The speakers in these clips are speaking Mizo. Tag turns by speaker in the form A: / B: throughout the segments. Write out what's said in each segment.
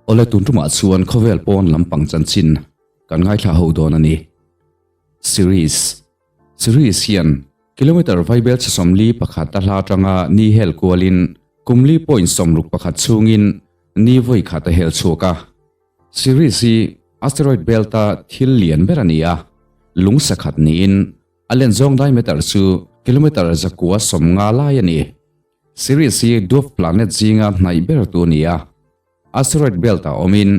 A: Awle tun tumah chuan khawvel pawn lampang chanchin kan ngaithla ho dawn a ni. Series Series hian kilometre vaibel chhe 41 a hla atanga ni hel kualin kum li point 61 chhungin ni vawi khat a hel chhuak a. Series hi asteroid belt-a thil lian ber a ni a, lung sakhat niin a len zawng diameter chu kilometre 950 lai a ni. Ceres hi dwarf planet zinga hnaih ber tu a ni a. Asteroid belt-ah awmin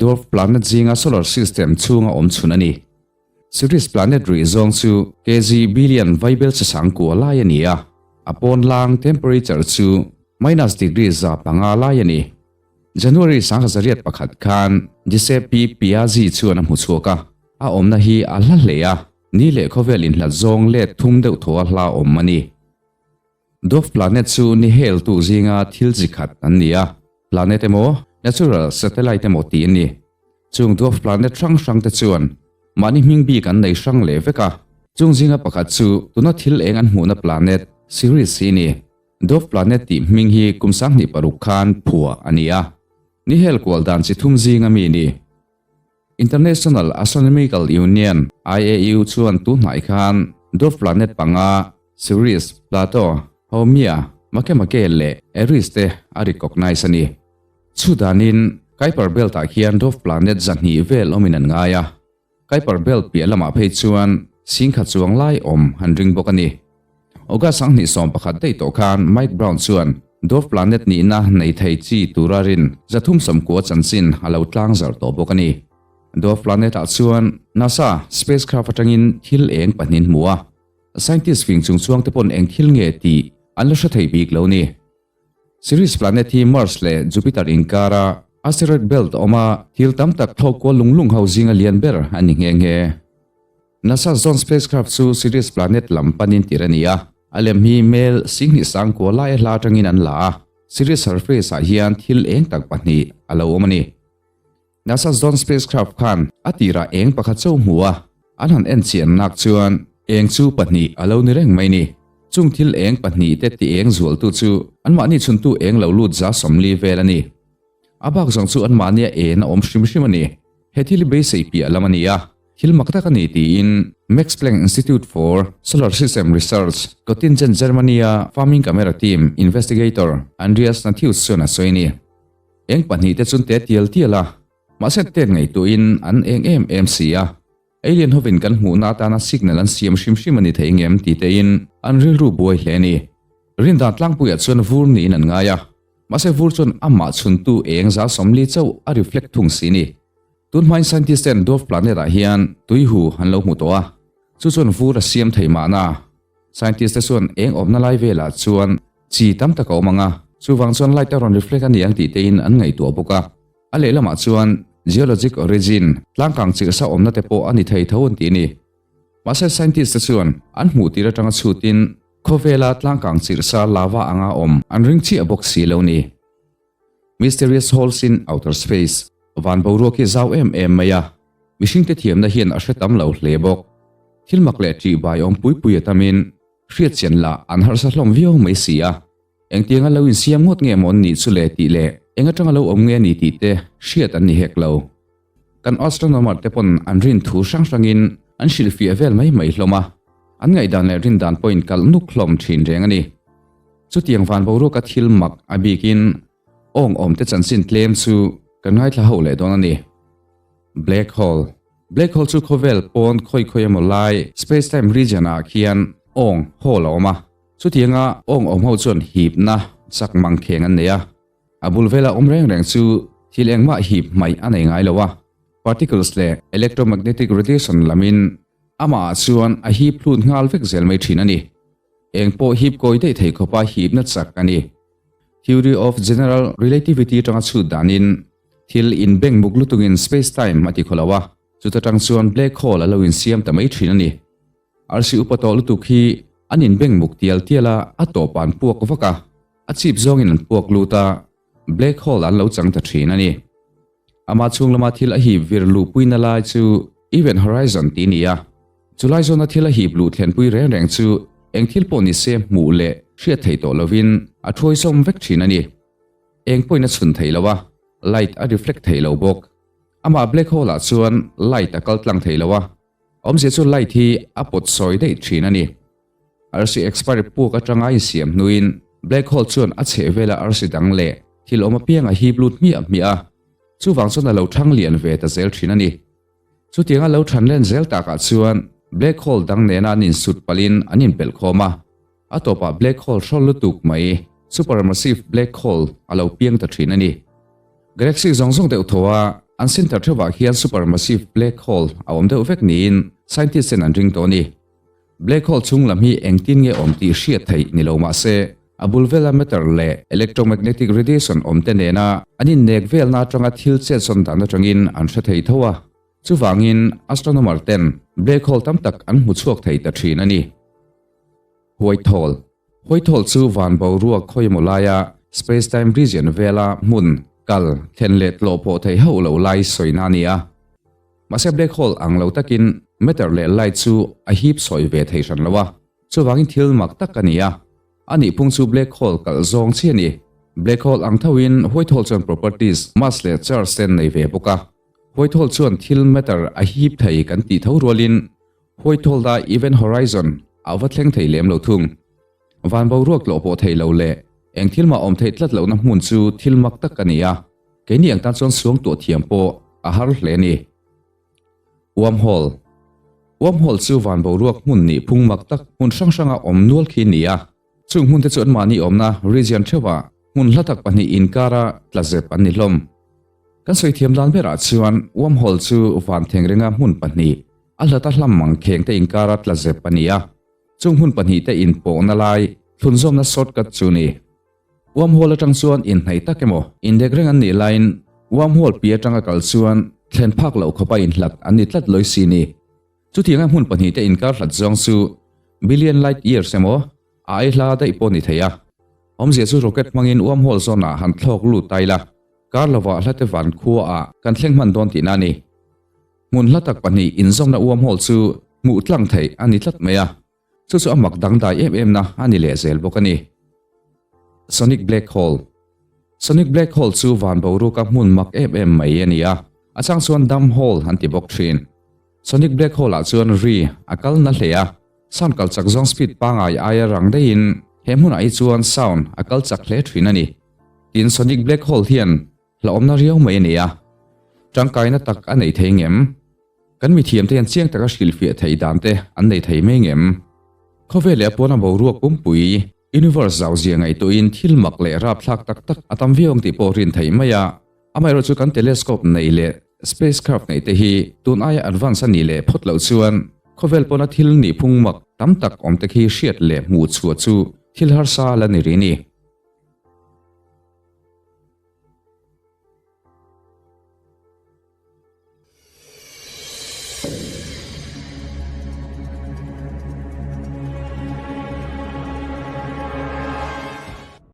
A: dwarf planet zinga solar system chhunga awm chhun a ni. Ceres planet rih zawng chu kg billion vaibel chhasang kua lai a ni a, a pawn lang temperature chu minus degree 500 lai a ni. January 1901 khan Giuseppe Piazzi chuan a hmu chhuak a, a awmna hi a hla hle a, ni leh khawvel inhlat zawng let thum deuh thaw a hla awm a ni. Dwarf planet chu ni hel tu zinga thil chi khat an ni a, planet emaw, natural satellite emaw tih an ni. Chung dwarf planet hrang hrang te chuan mahni hming bik an nei hrang leh vek a, chung zinga pakhat chu tuna thil eng an hmuhna planet, Ceres hi ni. Dwarf planet tih hming hi kum 2006 khan phuah a ni a, ni hel kual dan chi thum zinga mi ni. International Astronomical Union, IAU, chuan tu hnai khan dwarf planet panga, Ceres, Plato, Haumea, Makemake leh Eris te a recognize a ni. Chudanin, Kuiper Belt-ah khian dwarf planet 200 vel awmin an ngai a. Kuiper Belt piah lamah phei chuan singkhat chuang lai awm an ring bawk a ni. August 2011 daih tawh khan Mike Brown chuan dwarf planet nihna nei thei chi tura rin 390 chanchin a lo tlang zar tawh bawk a ni. Dwarf planet-ah chuan NASA spacecraft atangin thil eng pahnih hmu a, scientist fing chungchuang te pawn eng thil nge tih an la hre thei bik lo ni. Ceres planet hi Mars leh Jupiter inkara asteroid belt awma thil tam tak thlawk kual lung lung ho zinga lian ber a ni nghe nghe. NASA Zond spacecraft chu Ceres planet lam panin tir a ni a, a lem hi mel 29,000 lai a hla atangin an la a, Ceres surface-ah hian thil eng tak pahnih a lo awm a ni. NASA Zond spacecraft khan a tirah eng pakhat cho hmu a, an han en chian nak chuan eng chu pahnih a lo ni reng mai ni. Chung thil eng pahnih te ti eng zualtu chu anmahni chhuntu eng lo lut 40 vel a ni. A bak zawng chu anmahnia en a awm hrim hrim a ni. He thil hi beisei piah lam a ni a, thil mak tak a ni tiin Max Planck Institute for Solar System Research, Göttingen, Germany-a Farming Camera Team investigator Andreas Nathius chuan a sawi a ni. Eng pahnih te chun te tial tial a, mahse tet ngaihtuahin an eng em em si a. Alien hovin kan hmuhna atana signal an siam hrim hrim a ni thei ngem ti tein an rilru buai hle a ni. Rindan tlangpuiah chuan vur niin an ngai a, mahse vur chuan amah chhuntu eng 40 chauh a reflect thung si ni. Tun hmain scientist ten dwarf planet ah hian tuihu an lo hmu tawh a, chu chuan vur a siam thei mahna. Scientist te chuan eng awmna lai velah chuan chi tam tak a awm ang a, chuvang chuan light a rawn reflect a ni ang tih tein an ngaihtuah bawk a. A lehlamah chuan geologic origin, tlangkang chirhsa awmna te pawh a ni thei tho an ti a ni. Mahse scientist te chuan an hmuh tir atanga chhutin khawvela tlangkang chirhsa lava anga awm an ring chiah bawk si lo ni. Mysterious Holes in Outer Space, Van boruak hi zau em em mai a, mihringte thiamna hian a hre tam lo hle bawk. Thil mak leh ṭih bai awm pui pui a tamin, hriatchian lah an harsa hlawm viau mai si a. Engtianga lo insiam ngawt nge maw an nih chu le tih leh eng aṭanga lo awm nge a ni tih te hriat an ni hek lo. Kan astronomer te pawn an rin thu hrang hrangin an hrilhfiah vel mai mai hlawm a, an ngaihdan leh rindan pawhin kalh nuk hlawm ṭhin reng a ni. Chutiang van boruaka thil mak a bikin awng awmte chanchin tlem chu kan ngaithla ho leh dawn a ni. Black hole Black hole chu khawvel pawn khawi khawi emaw lai space-time region ah khian awng hole a awm a. Chutianga awng awm ho chuan hipna chak mang kheng an nei a. A bul vela awm reng reng chu thil engmah hip hmaih a nei ngai lo a. Particles leh electromagnetic radiation lamin amah ah chuan a hip hlut nghal vek zel mai thin a ni. Eng pawh hip kawi daih thei khawpa hipna chak a ni. Theory of General Relativity atanga chhut danin thil inbeng muk lutukin space-time a ti khaw lo a, chuta tang chuan black hole a lo insiam ta mai thin a ni. Arsi upa tawh lutuk hi an inbeng muk tial tial a, a tawpah an puak vak a, a chip zawngin an puak lut a, black hole an lo chang ta thin a ni. Ama chhung lama thil a hip vir luhpuina lai chu Event Horizon tih a ni a. Chulai zawna thil a hip luh thlenpui reng reng chu eng thil pawh ni se hmuh leh hriat theih tawh lovin a thuaisawm vek thin a ni. Eng pawhin a chhun thei lo a. Light a reflect thei lo bawk. Amah black hole ah chuan light a kal tlang thei lo a, awmzia chu light hi a pawt sawi daih thin a ni. Arsi expire puk atanga a insiam hnuin black hole chuan a chheh vela arsi dang leh thil awm apiang a hip lut hmiah hmiah a, chuvang chuan a lo thang lian ve ta zel thin a ni. Chutianga lo than len zel takah chuan black hole dang nena an insut palhin an inpelh khawm a, a tawpah black hole hrawl lutuk mai, supermassive black hole, a lo piang ta thin a ni. Galaxy zawng zawng deuh tho a, an center theuhah hian supermassive black hole a awm deuh vek niin scientist ten an ring tawh a ni. Black hole chhung lam hi engtin nge awm tih hriat theih ni lo mah se, a bul vela matter leh electromagnetic radiation awm te nena an innek velna atanga thil chetsawn dan atangin an hre thei tho a. Chuvangin astronomer ten black hole tam tak an hmu chhuak thei ta thin a ni. White hole White hole chu van boruak khawimaw laia space-time region vela hmun, kal, thlen leh tlawh pawh theih hauh lo lai sawina a ni a. Mahse black hole ang lo takin matter leh light chu a hip sawi ve thei hran lo a, chuvangin thil mak tak a ni a. A nih phung chu black hole kalh zawng chi a ni. Black hole ang thoin white hole chuan properties, mass leh charge te an nei ve bawk a. White hole chuan thil matter a hip thei kan tih tho rualin white hole da event horizon a va thleng thei lem lo thung. Van boruak tlawh pawh thei lo leh eng thil mah awm theih tlat lohna hmun chu thil mak tak a ni a, keini ang tan chuan suang tuah thiam pawh a har hle a ni. Wormhole Wormhole chu van boruak hmun nih phung mak tak hmun hrang hranga awm nual khi a ni a, chung hmun te chu anmahni awmna region theuhah hmun hla tak pahnih inkara tla zep an ni hlawm. Kan sawi thiam dan berah chuan wormhole chu van thengrenga hmun pahnih a hlata hlam mangkheng te inkara tla zep a ni a. Chung hmun pahnihte inpawhna lai thlunzawmna shortcut chu ni. Wormhole atang chuan inhnaih tak emaw indek reng an nih laiin wormhole pi atanga kal chuan thlen phak loh khawpa inhlat an ni tlat lawi si ni. Chutianga hmun pahnihte inkar hlat zawng chu billion light years emaw a ai hla daih pawh ni thei a. Awmzia chu rocket hmangin wormhole zawnah han thlawk lut ta ila, kar lovah hlate van khuaah kan thleng hman dawn tihna a ni. Hmun hla tak pahnih inzawmna wormhole chu hmuh tlang theih a ni tlat mai a, chu chu a mak dangdai em em na a ni leh zel bawk a ni. Sonic Black Hole Sonic Black Hole chu van boruaka hmun mak em em mai a ni a, a chang chuan Dumb Hole an ti bawk thin. Sonic Black Hole ah chuan ri a kal na hle a, sound kal chak zawng speed pangai aia rang daihin he hmunah hi chuan sound a kal chak hle thin a ni. Tin Sonic Black Hole hian Hlauhawmna riau mai a ni a, tangkaina tak a nei thei ngem? Kan mithiamte hian chiang taka hrilhfiah theih dan te an nei thei mai ngem? Khawvel leh a puana boruak pumpui, universe zau zia ngaihtuahin thil mak leh rapthlak tak tak a tam viau ang tih pawh rin theih mai a, amaherawh chu kan telescope neih leh spacecraft neih te hi tun aia advance a nih leh phawt loh chuan khawvel pawna thil nihphung mak tam tak awm te khi hriat leh hmuh chhuah chu thil harsa la ni rih a ni.